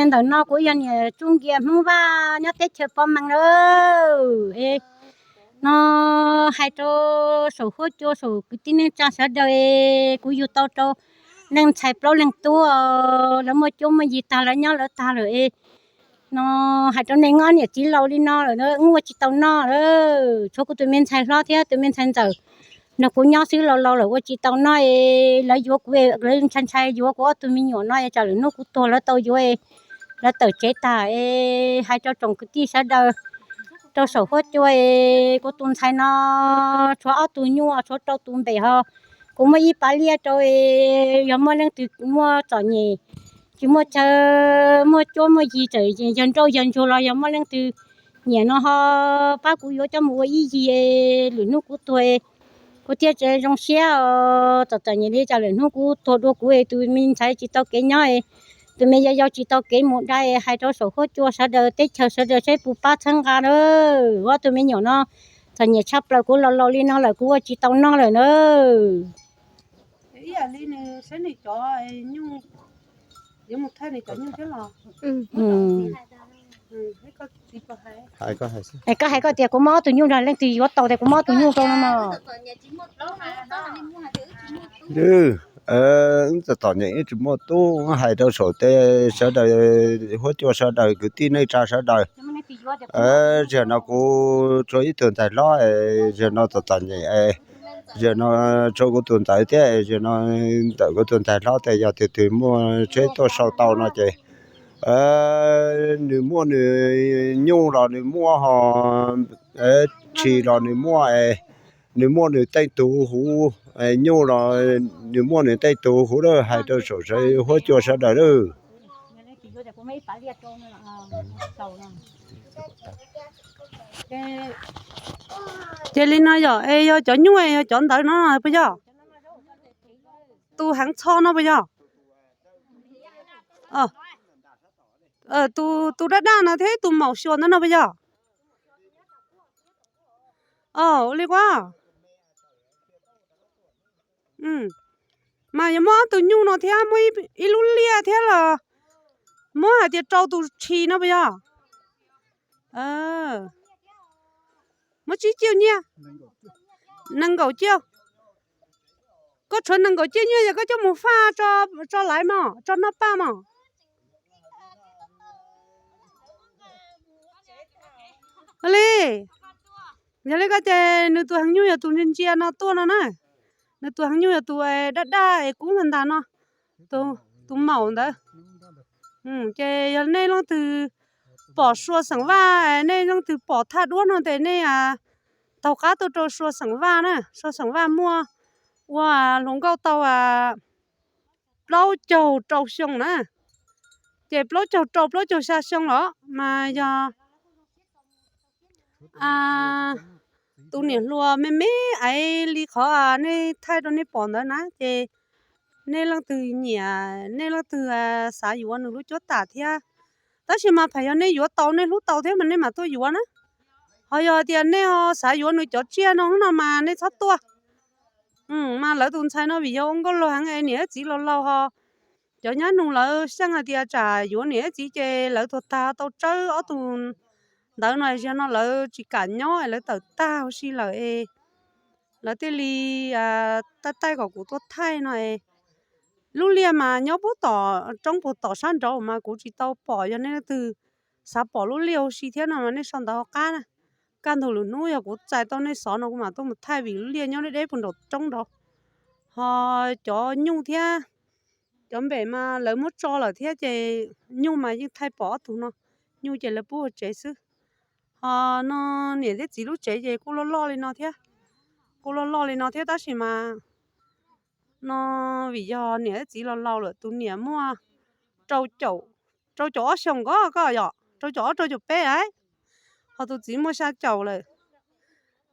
Ntawm no kuv yog niam Tsuj Nkias Hmoob Vaj nyob teb chaws Pov Mees lawm. No hais rau saum huab cua saum kwv tij neej tsa sawv daws es kuv yug tau rau neej ntxhais plaub leeg tub, lawv muaj cuab muaj yig tag lawv nyob lawv tag lawm es no hais rau nej ob niam txiv laus li no lawm, wb ua tsis tau noj. Tshuav kuv tus me ntxhais hlob thiab tus me ntxhais ntxawm nrog kuv nyob xwb, laus laus lawm ua tsis tau noj es lawv yuav kuv, lawv ntshai ntshai yuav kuv ob tug me nyuam no es tsam lwm hnub kuv tuag lawv tau yuav es lawv tawm tsev tag es hais rau tsoom kwv tij sawv daws rau saum huab cua es kuv tus ntxhais no tshuav ob tug nyuj tshuav rau tus npem ho kuv muaj ib pas liaj rau es yog muaj leej twg muaj txom nyem tsis muaj chaw, muaj cuab muaj yig txawm yawg nrauj yawg ntsuag los yog muaj leej twg nyiam no ho pab kuv yuav coj mus ua ib yig es lwm hnub kuv tuag es kuv thiaj tseem zoo siab os. Txom txom nyem li cas lwm hnub kuv tuag dua kuv es tus me ntxhais tsis tau kev nyob es tus me yau yau tsis tau kev mus da es hais rau saum huab cua sawv daws teb chaws sawv daws saib puas pab txhawb nqa na. Ob tug me nyuam no txom nyem tshaj plaws, kuv laus laus li no lawm kuv ua tsis tau noj lawm na. Koj hais koj tias kuv muab ob tug nyuj nrog leej twg yuav tau tias kuv muab ob tug nyuj rau no mog. Wb txom txom nyem wb tsis muaj tub, hais rau saum tej sawv daws huab cua sawv daws kwv tij neej tsa sawv daws. Zaum no kuv tshuav ib tug ntxhais hlob, zaum no txom txom nyem, zaum no tshuav kuv tus ntxawm thiab, zaum no ntawm kuv tus ntxhais hlob tias yog tus twg muaj tsheb tuaj sau tau no ces nws muaj nws nyuj los nws muaj ho tshis los nws muaj, nws muaj nws tej tug huv, nyuj los nws muaj nws tej tug huv lawm, hais rau saum huab cua sawv daws lawm. Ces li no yog es yog cov nyuj yog cov ntawd no puas yog? Tus heev txho no puas yog? Tus daj daj no thiab ib tus maum xyuas ntawd no puas yog? Ua li kuab. Mas yog muaj ob tug nyuj no thiab muaj ib lub liaj thiab los muab hais tias rau tus tshis no puas yog? Muab tsib ciaj nyiaj. Nees nkaum ciaj. Koj tshuav nees nkaum ciaj nyiaj yog koj coj mus faj tso laiv mog, tso noj paj mog. Li, yog li ko ces nws tus heev nyuj yog tus ntsia ntsia no tuaj no na. Nws tus heev nyuj yog tus daj daj es kub ntag ntag no, tus maum ntawd. Ces yog nej leej twg pom Sua xeem Vaj, nej leej twg pom thaj duab no ces nej taug qab tuaj rau Sua xeem Vaj na. Sua xeem Vaj muaj ua hluas nkauj tau plaub caug rau xyoo na. Ces plaub caug rau plaub caug xya xyoo los mas yog tus niam hluas me me aiv li qhov nej thaij rau nej pom ntawd na, ces nej leej twg nyiam, nej leej twg xav yuav nws lub cuab tam thiab. Tab sis mas pheem yog nej yuav tau, nej hlub tau thiab mas nej mam tuaj yuav na. Ho yog tias nej ho xav yuav nws cov tsiaj no no mas nej txhob tuaj. Mas lawv tus ntxhais no vim yog ua nkauj laug heev es niam thiab txiv laus laus ho cov nyab nus lawv xyeej hais tias tsam yuav niam thiab txiv ces lawv tuag tag tau tsawb ob tug ntawd no, zaum no lawv tsis kam nyob es lawv tawm tag huv si lawm es lawv thiaj li taij taij kom kuv tuaj thaij no es. Lub liaj mas nyob puag tom roob puag tom sab nraud mas kuv tsis tau pom, yog nej leej twg xav pom lub liaj huv si thiab no mas nej sau ntawv hauv qab na. Kaj ntug lwm hnub yog kuv txais tau nej xov no kuv mam tuaj mus thaij vim lub liaj nyob deb deb puag nraum roob nraud. Ho cov nyuj thiab cov npem mas lawv muab tso lawm thiab ces nyuj mas yeej thaij pom ob tug no, nyuj ces lawv pub hauv tsev xwb. Ho no niam thiab txiv lub tsev ces kuj loj loj li no thiab, kuj loj loj li no thiab tab sis mas no vim yog niam thiab txiv laus laus lawm, tus niam muaj rau caum, rau caum ob xyoos ko koj yom, rau caum ob rau caum peb lawm, ho tus txiv muaj xya caum lawm.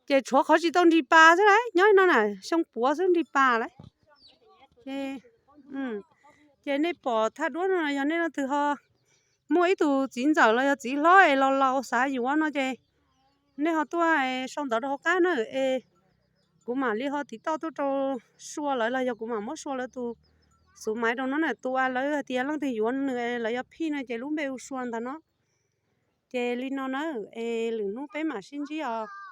Ces tshuav qhov tsis tau nrig pas xwb lauj, nyob no na xyoo puav xwb nrig pas lawm. Ces nej pom thaj duab no yog nej leej twg ho muaj ib tug txiv ntxawm los yog txiv hlob es laus laus xav yuav no ces nej ho tuaj sau ntawv rau hauv qab na es kuv mam li ho tiv toj tuaj rau Sua lawv los yog kuv mam muab Sua lawv tus xuv maiv rau no na, tus uas lawv hais tias leej twg yuav nws lawv yuav phij no ces lub npe hu Sua ntawd no. Ces li no na, es lwm hnub peb mam sib ntsib os.